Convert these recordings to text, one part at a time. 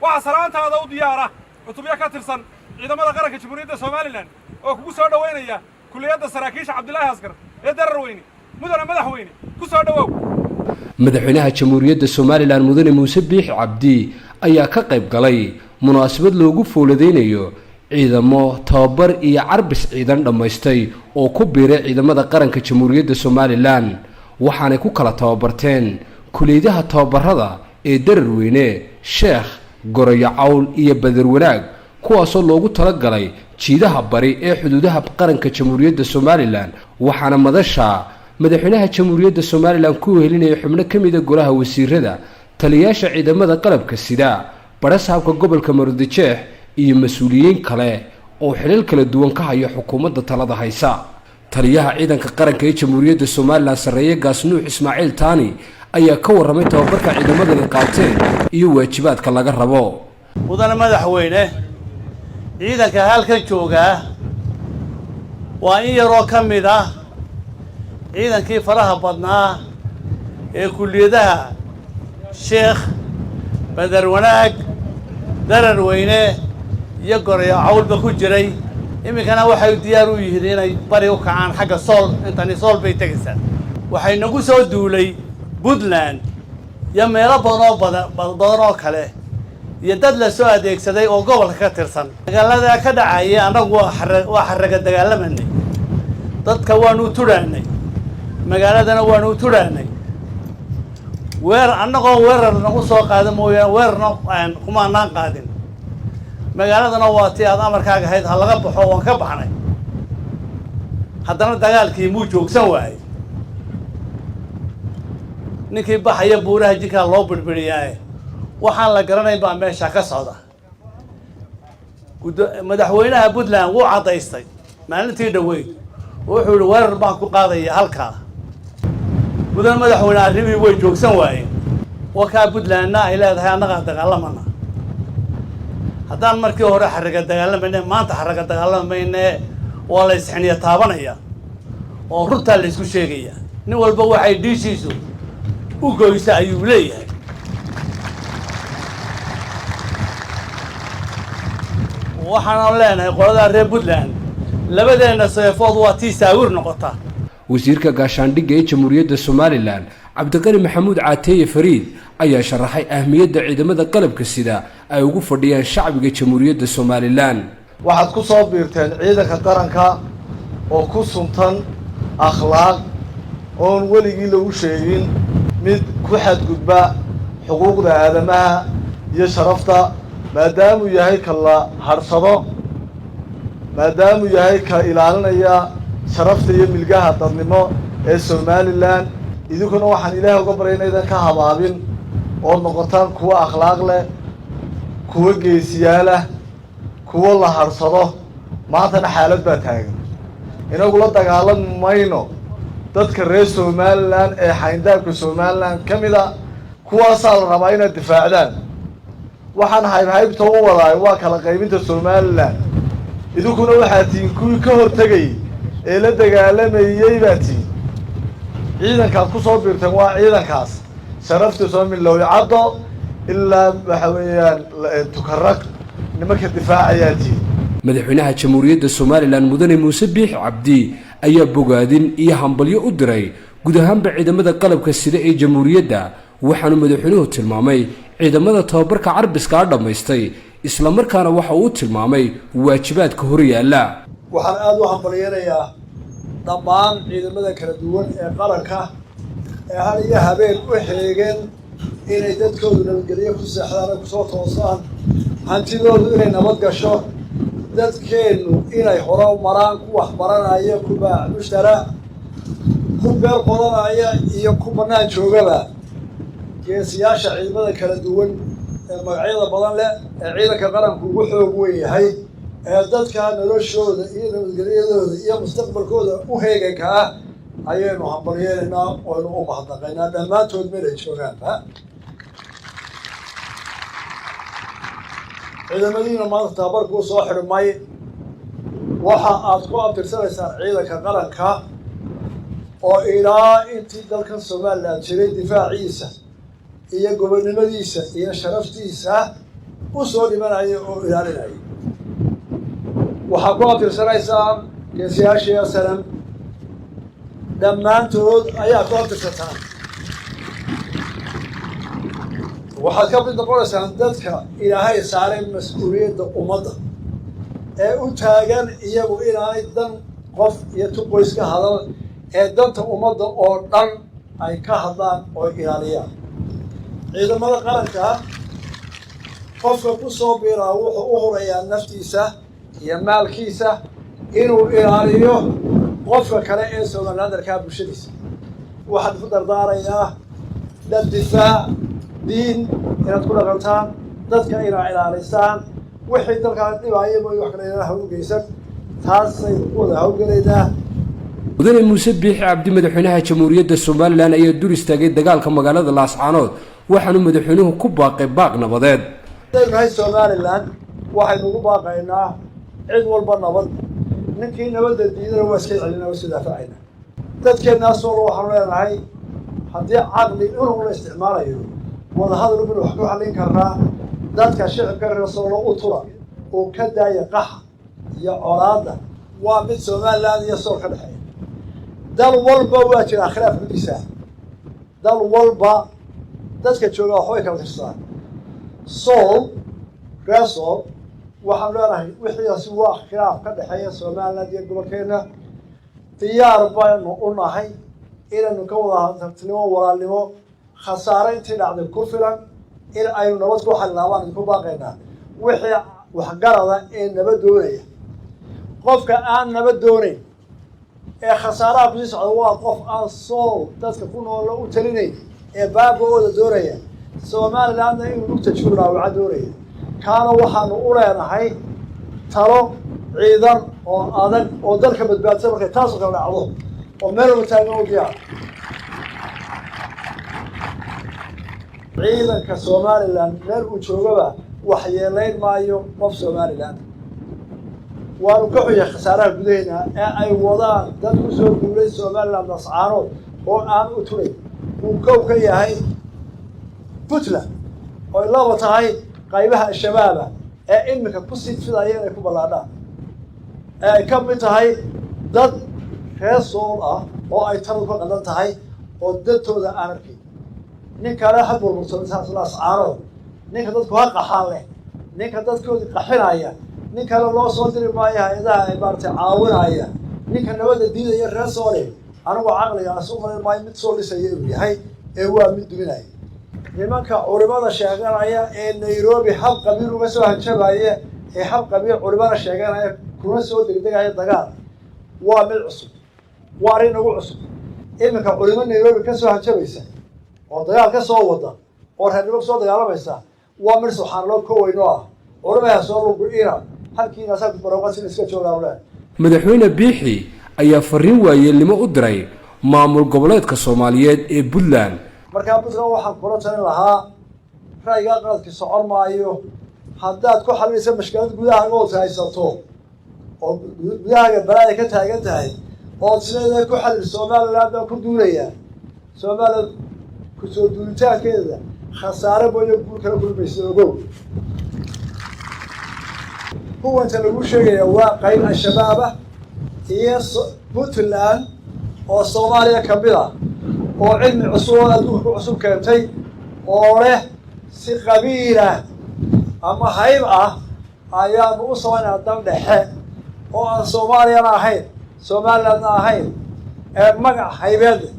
Waxaa salaantaada u diyaara cutubyo ka tirsan ciidamada qaranka Jamhuuriyadda Somaliland oo kugu soo dhowaynaya kulliyadda saraakiisha Cabdilaahi Askar ee Dararweyne. Mudane madaxweyne, ku soo dhowow. Madaxweynaha Jamhuuriyadda Somaliland, Mudane Muuse Biixi Cabdi, ayaa ka qayb galay munaasabad loogu fooladeynayo ciidamo tababar iyo carbis ciidan dhammaystay oo ku biiray ciidamada qaranka Jamhuuriyadda Somaliland, waxaanay ku kala tababarteen kuliyadaha tababarada ee Dararweyne, Sheekh, Gorayo Cawl iyo Badarwanaag, kuwaasoo loogu talagalay jiidaha bari ee xuduudaha qaranka Jamhuuriyadda Somaliland. Waxaana madasha madaxweynaha Jamhuuriyadda Somaliland ku wehelinaya xubno ka mida golaha wasiirada, taliyayaasha ciidamada qalabka sida, badhasaabka gobolka Maroodijeex iyo mas-uuliyiin kale oo xilal kala duwan ka haya xukuumadda talada haysa. Taliyaha ciidanka qaranka ee Jamhuuriyadda Somaliland, Sarreeye Gaas Nuux Ismaaciil Taani, ayaa ka warramay tababarka ciidamadani qaateen iyo waajibaadka laga rabo. Mudane madaxweyne, ciidanka halkan joogaa waa in yaroo ka mid ah ciidankii faraha badnaa ee kulliyadaha Sheekh, Badarwanaag, Dararweyne iyo Gorayo Cawlba ku jiray. Iminkana waxay diyaar u yihiin inay bari u kacaan xagga Sool. Intani Sool bay tegaysaa. Waxay nagu soo duulay Puntland iyo meelo badan oo badan badan oo kale iyo dad la soo adeegsaday oo gobolka ka tirsan. Dagaalada ka dhacaya annagu waa xarraga dagaalamanay, dadka waanu tudhaanay, magaaladana waanu tudhaanay. Weer annagoo weerar nagu soo qaada mooyaane, weerarna kumaanaan qaadin. Magaaladana waa tii aad amarkaaga ahayd ha laga baxo, waan ka baxnay. Haddana dagaalkii muu joogsan waayey. Ninkii baxaya buuraha jinkaa loo birbiriyaaye, waxaan la garanayn baa meesha ka socda. Madaxweynaha Puntland wuu caddaystay maalintii dhaweyd, wuxuu yihi weerar baan ku qaadaya halkaa. Mudan madaxweyne, arrimihii way joogsan waayeen. Wakaa Puntlandna ay leedahay annagaa dagaalamana. Haddaan markii hore xarriga dagaalamayne, maanta xarriga dagaalamayne. Waa la isxiniya taabanaya oo runtaa la isku sheegaya. Nin walba waxay dhiishiisu u goysa ayuu leeyahay. Waxaanu leenahay qoladaa reer Puntland, labadeenna seefood waa tii saawir noqota. Wasiirka gaashaandhigga ee Jamhuuriyadda Somaliland, Cabdiqani Maxamuud Caateeye Fariid, ayaa sharaxay ahmiyadda ciidamada qalabka sida ay ugu fadhiyaan shacbiga Jamhuuriyadda Somaliland. Waxaad ku soo biirteen ciidanka qaranka oo ku suntan akhlaaq oon weligii lagu sheegin mid ku xadgudba xuquuqda aadamaha iyo sharafta, maadaamuu yahay ka la hadhsado, maadaamuu yahay ka ilaalinaya sharafta iyo milgaha dadnimo ee Somaliland. Idinkuna waxaan Ilaahay uga baryay inaydan ka habaabin ood noqotaan kuwo akhlaaq leh, kuwo geesiyaalah, kuwo la hadhsado. Maantana xaalad baa taagan. Inagu la dagaalami mayno dadka reer Somaliland ee xayndaabka Somaliland ka mid a, kuwaasaa la rabaa inaad difaacdaan. Waxaan haybhaybta u wadaay waa kala qaybinta Somaliland. Idinkuna waxaa tihiin kuwii ka hortegayay ee la dagaalamayey baa tihiin. Ciidankaad ku soo biirteen waa ciidankaas sharafta soo miloway caddo ilaa waxa weeyaan Tukaraq nimanka difaacayaa tihiin. Madaxweynaha Jamhuuriyadda Somaliland, Mudane Muuse Biixi Cabdi, ayaa bogaadin iyo hambalyo u diray guud ahaanba ciidamada qalabka sida ee jamhuuriyadda. Waxaanu madaxweynuhu tilmaamay ciidamada tababarka carbiskaa dhammaystay, islamarkaana waxa uu tilmaamay waajibaadka hor yaalla. Waxaan aada u hambalyeynayaa dhammaan ciidamada kala duwan ee qaranka ee har iyo habeen u xeegeen inay dadkoodu nabadgelyo ku seexdaan ay kusoo toosaan, hantidoodu inay nabad gasho, dadkeennu inay hore maraan, ku wax baranaya, ku baac mushtara, ku beer qodanaya iyo ku bannaan joogaba. Geesiyaasha ciidamada kala duwan ee magacyada badan leh ee ciidanka qaranku ugu xoog weyn yahay ee dadka noloshooda iyo nabadgelyadooda iyo mustaqbalkooda u heeganka ah ayaynu hambalyeynaynaa oynu u mahadnaqaynaa dhammaantood meel ay joogaanba. Ciidamadiina maanta tababarkuu soo xidhmay, waxa aad ku abtirsanaysaan ciidanka qaranka oo ilaa intii dalkan Somaliland jiray difaaciisa iyo gobonnimadiisa iyo sharaftiisa U soo dhimanaya oo ilaalinaya. Waxaa ku abtirsanaysaan geesiyaashii SNM dhammaantood ayaa ku abtirsataan. Waxaad ka mid noqonaysaan dadka Ilaahay saaray mas-uuliyadda ummadda ee u taagan iyagu inaanay dan qof iyo tu qoys ka hadal ee danta ummadda oo dhan ay ka hadlaan oo ilaaliyaan. Ciidamada qaranka qofka ku soo biiraa wuxuu u hurayaa naftiisa iyo maalkiisa inuu ilaaliyo qofka kale ee Somalilandarkaa, bulshadiisa. Waxaan ku dardaarayaa dad difaac diin inaad ku dhaqantaan, dadka inaad ilaalisaan, wixii dalkaa dhibaaya mooy wax kale inaan hawl geysan. Taasaynu ku wada hawlgelaynaa. Mudane Muuse Biixi Cabdi, madaxweynaha Jamhuuriyadda Somaliland, ayaa dul istaagay dagaalka magaalada Laascaanood, waxaanu madaxweynuhu ku baaqay baaq nabadeed. Hadaynu nahay Somaliland, waxaynu ugu baaqaynaa cid walba nabad. Ninkii nabadda diidana waa iska celinaa, waa iska daafacayna. Dadkeennaasoo waxaanu leenahay, haddii caqli unug la isticmaalayo, wadahadal ubin wax ku xallin karnaa. Dadka shicibka reer Soolo u tura oo ka daaya qaxa iyo colaadda. Waa mid Somaliland iyo Sool ka dhexeeya. Dal walba waa jiraa khilaaf gudiisa. Dal walba dadka joogaa waxbay kala tirsadaan. Sool, reer Sool, waxaanu leenahay wixiiasi waa khilaaf ka dhexeeya Somaliland iyo gobolkeenna. Diyaar baynu u nahay inaynu ka wada hadaltinimo, walaalnimo. Khasaare intii dhacday ku filan in aynu nabad ku xallinaa baan idinku baaqaynaa. Wixii waxgarada ee nabad doonaya, qofka aan nabad doonayn ee khasaaraha kusii socda waa qof aan Sool dadka ku noolla u talinayn ee baaba-ooda doonaya, Somalilandna inuu lugta jiru dhaawaca doonaya. Kaana waxaanu u leenahay talo ciidan oo adag oo dalka badbaadsan markay taasoo kale dhacdo oo meel walba taagan oo diyaar. Ciidanka Somaliland meel uu joogaba waxyeelayn maayo qof Somaliland. Waanu ka xuya khasaaraha gudaheena ee ay wadaan dad ku soo guulay Somaliland Lascaanood oo aan u turay uu kow ka yahay Puntland, oy laba tahay qaybaha Al-Shabaaba ee iminka kusii fidaya inay ku ballaadhaan, ee ay ka mid tahay dad reer Sool ah oo ay taladu ka qaldan tahay oo dadtooda aan arkayn. Nin kale ha burburto Laascaanood, ninka dadku ha qaxaan leh, ninka dadkoodii qaxinaya, nin kale loo soo diri maayo hay-adaha ay maaragtay caawinaya. Ninka nabadda diidaya reer Soole, anigu caqligaas u malayn maayo mid soo dhisaya inuu yahay ee waa mid duminaya. Nimanka culimada sheeganaya ee Nairobi hab qabiil uga soo hanjabaya, ee hab qabiil culimada sheeganaya kuna soo degdegaya dagaal, waa mid cusub, waa arrin nagu cusub. Iminka culimo Nairobi ka soo hanjabaysa oo dagaal ka soo wada oo reernimo kusoo dagaalamaysa waa mid subxaanalo koweyno ah. Culimaha soo lugu-ina halkiina saa barooqasin iska joogaan le. Madaxweyne Biixi ayaa fariin waayeelnimo u diray maamul goboleedka Soomaaliyeed ee Puntland. Markaa Puntland waxaan kula talin lahaa, ra'yigaa qaladki socon maayo. Haddaad ku xalinaysa mashkilad gudahaaga ood haysato oo gudahaaga balaaya ka taagan tahay ood sideeda ku xalil, Somaliland baan ku duulayaa. Somaliland kusoo duulitaankeeda khasaare mooyo guul kala kulmaysa, ogow. Huwanta lagu sheegaya waa qayb Al-Shabaabah iyo Puntland oo Soomaaliya ka mid ah oo cilmi cusub oo adduunka ku cusub keentay oo leh si qabiilah ama hayb ah ayaanu u samaynaa dal dhexe oo aan Soomaaliyana ahayn, Somalilandna ahayn, ee magac haybeed leh.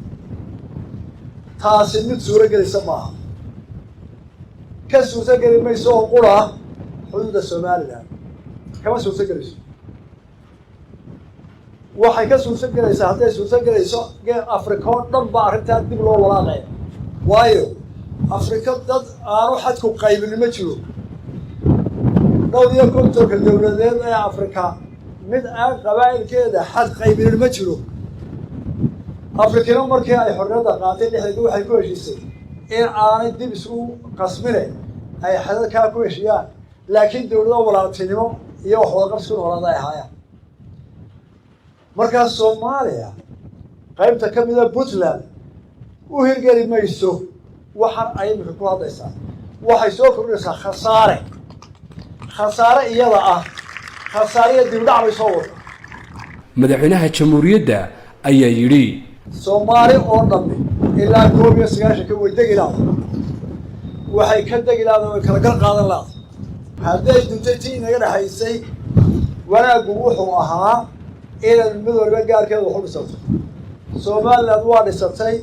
Taasi mid suuro gelisa maaha. Ka suurto geli mayso oo qura xuduudda Somaliland kama suurto gelayso. Waxay ka suurto gelaysaa, hadday suurto gelayso, Afrika oo dhan baa arrintaa dib loo walaaqaya, waayo Afrika dad aanu xadku qaybini ma jiro. 54-ka dowladeed ee Afrika mid aan qabaa'ilkeeda xad qaybinin ma jiro. Afrikina markii ay xorriyadda qaatay 60-kii waxay ku heshiisay in aanay dib isugu qasmine ay xadadkaa ku heshiyaan, laakiin dowlado walaaltinimo iyo wax wadaqabsi ku noolaada ay ahaayaan. Markaa Soomaaliya qaybta ka mida Puntland u hirgeli mayso waxaan ay imika ku hadlaysaa. Waxay soo kordhinaysaa khasaare. Khasaare iyada ah, khasaare iyo dibdhac bay soo wada. Madaxweynaha jamhuuriyadda ayaa yidhi: Soomaali oo dhammi ilaa 91-ka way degi laada, waxay ka degi laada, way kala gar qaadan laada. Hadday duntay tii inaga dhexaysay, wanaaggu wuxuu ahaa inaan mid waliba gaarkeeda wax u dhisato. Somaliland waa dhisatay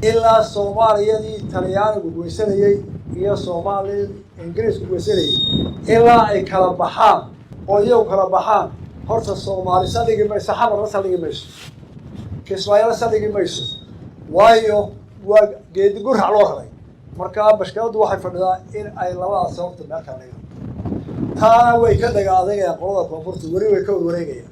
ilaa Soomaaliyadii Talyaanigu goysanayey iyo Soomaaliyadii Ingiriisku goysanayey ilaa ay kala baxaan oo iyagu kala baxaan. Horta Soomaali saldhigi mayso, Xamarna saldhigi mayso, Kismaayona saldhigi mayso, waayo waa geedi gurac loo raray. Markaa mashkiladdu waxay fadhidaa in ay labadaas horta meel kala dhigaan. Taana way ka dhaga adagayaan qolada koonfurta, weli way ka warwareegayaan.